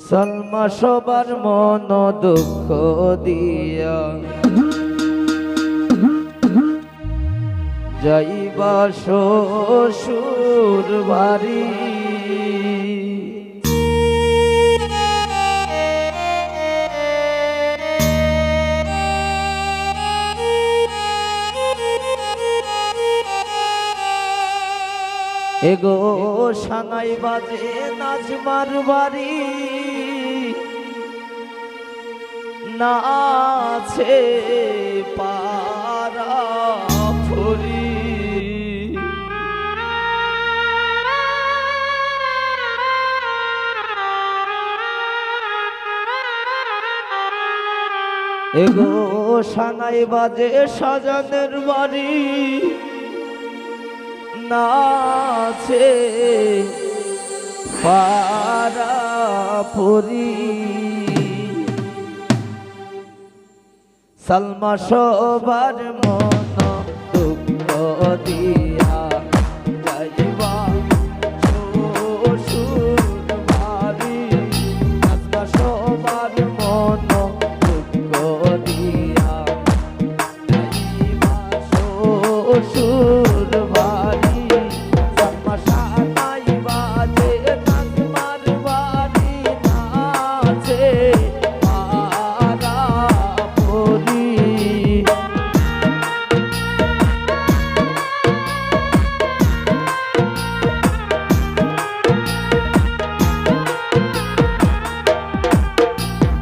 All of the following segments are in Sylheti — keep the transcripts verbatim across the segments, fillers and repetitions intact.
সালমা সবার মন দুঃখ দিয়া যাইবা শ্বশুর বাড়ি। এগো সানাই বাজে নাজমার বাড়ি, নাচে পাড়া ফুরি। এগো সানাই বাজে শাহজানের বাড়ি, নাচে পাড়া ফুরি। সালমা সবার মন দুঃখ দিয়া যাইবা শ্বশুর বাড়ি। সালমা সবার মন দুঃখ দিয়া যাইবা শ্বশুর বাড়ি। সালমা সানাই বাজে নাজমার বাড়ি, নাচে পাড়া ফুরি।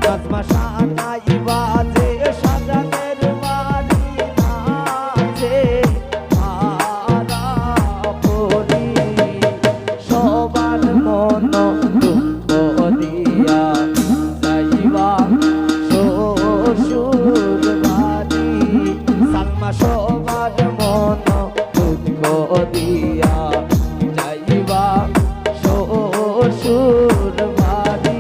নাজমা সানাই বাজে শাহজানের বাড়ি, নাচে পাড়া ফুরি। সবার মন দুঃখ দিয়া যাইবা শ্বশুর বাড়ি। সালমা সবার মন দুঃখ দিয়া যাইবা শ্বশুর বাড়ি।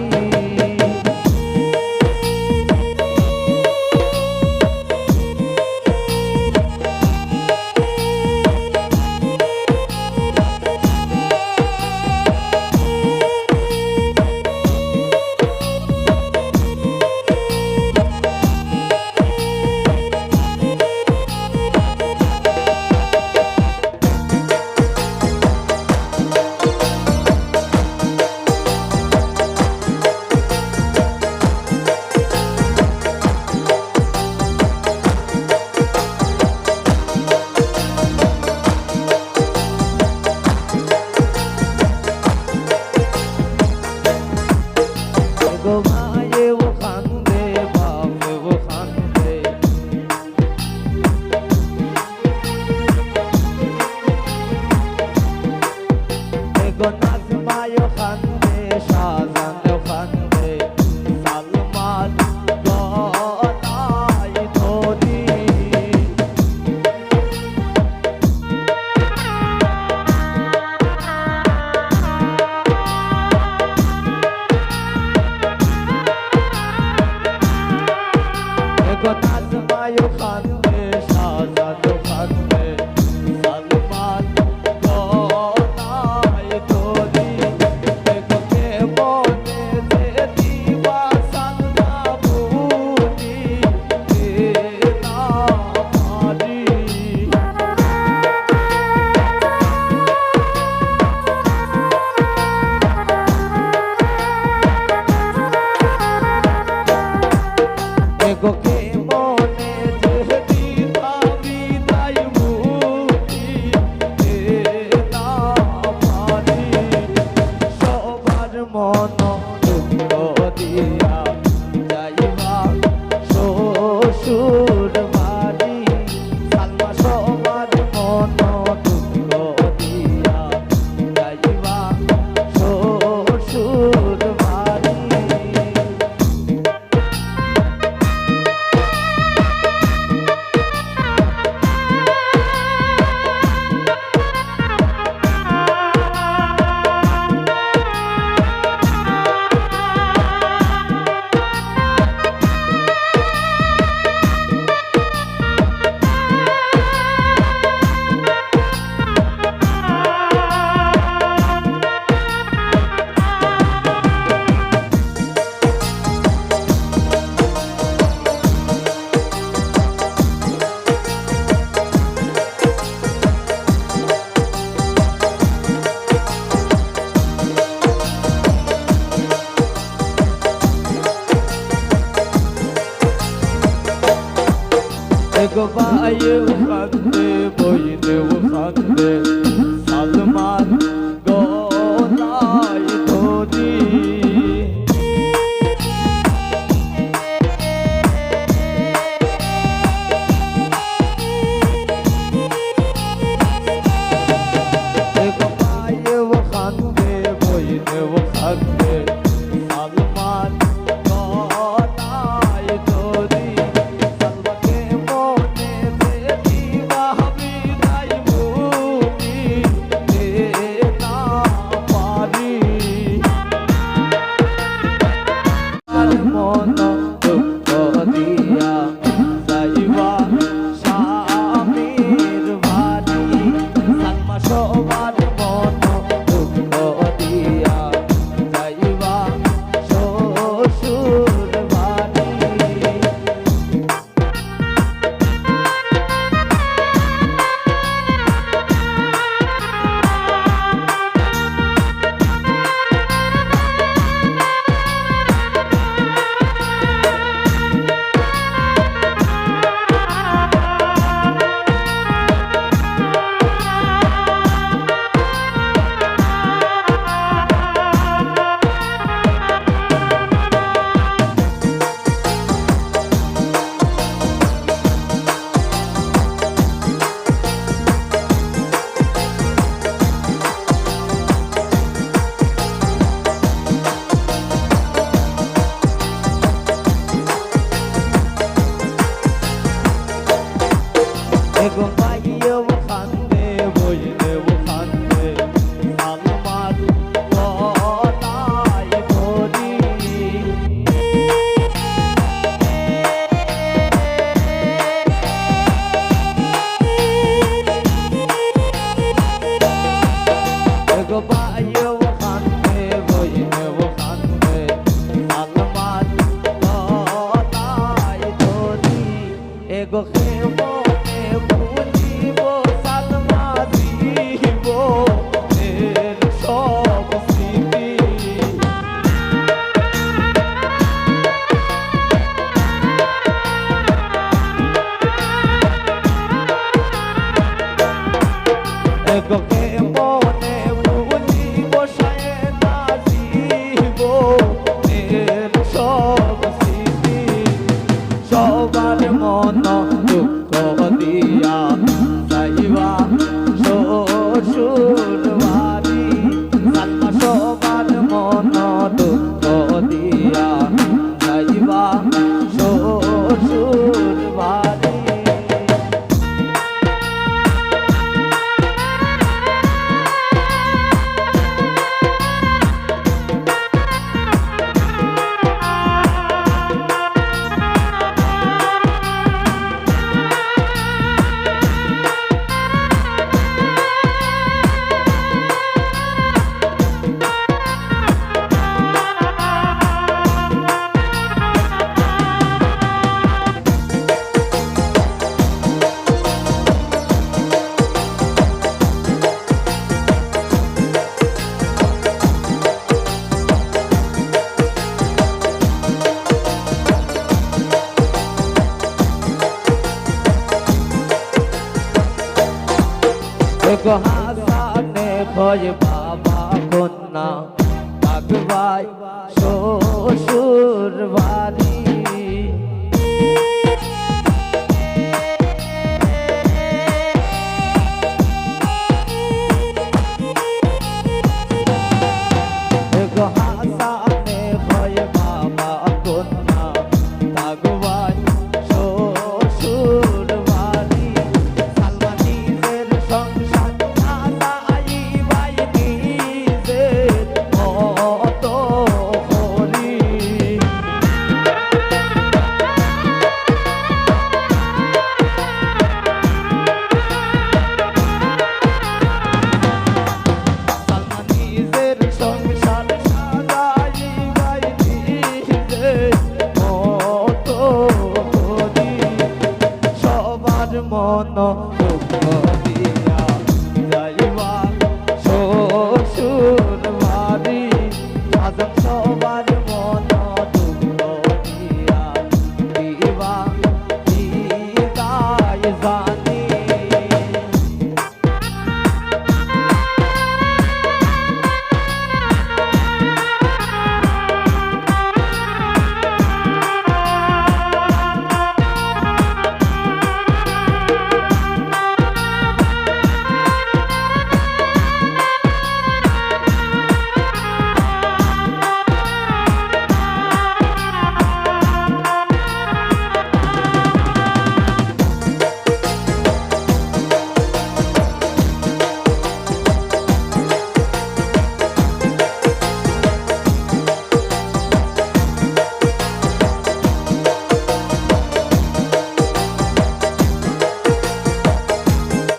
গো মায়েও কান্দে, বাপেও কান্দে। এগো নাজমায়ও কান্দে, শাহজানও কান্দে, সালমার গলায় দড়ি। এগো নাজমায়ও কান্দে, শাহজানও কান্দে, সালমার গলায় দড়ি। এগো কেমনে গো ভাইও কান্দে, বইনেও কান্দে, সালমান গলায় দড়ি। গো ভাইও কান্দে, বইনেও কান্দে, সালমান গলায় দড়ি। সালমানরে মনে দেখিয়া আমি যাইমুনি না পারি। আর মন দুঃখ দিয়া যাইবা স্বামীর বাড়ি। সালমা সবার মন দুঃখ দিয়া যাইবা শ্বশুর বাড়ি। এগো ভাইও কান্দে, বইনেও কান্দে, সালমান গলায় দড়ি। এগো ভাইও কান্দে, বইনেও কান্দে, সালমান গলায় দড়ি। এগো কেমনে ভুলিব সালমা জীবনের সব স্মৃতি। এগো কেমনে ভুলিব সায়না জীবনের সব স্মৃতি। সবার মন দুঃখ দিয়া যাইবা শ্বশুর বাড়ি। সালমা সবার মন দুঃখ দিয়া যাইবা শ্বশুর বাড়ি। এক হাসানে কয় বাবা কন্যা থাকবায় শ্বশুর বাড়ি। এক হাসানে কয় বাবা কন্যা থাকবায় শ্বশুর বাড়ি। সালমা নিজের সংসার সাজাইবায় নিজের মতো করি। সালমা নিজের সংসার সাজাইবায় নিজের মতো করি। সবার মন দুঃখ দিয়া যাইবা শ্বশুর বাড়ি। সাজান সবার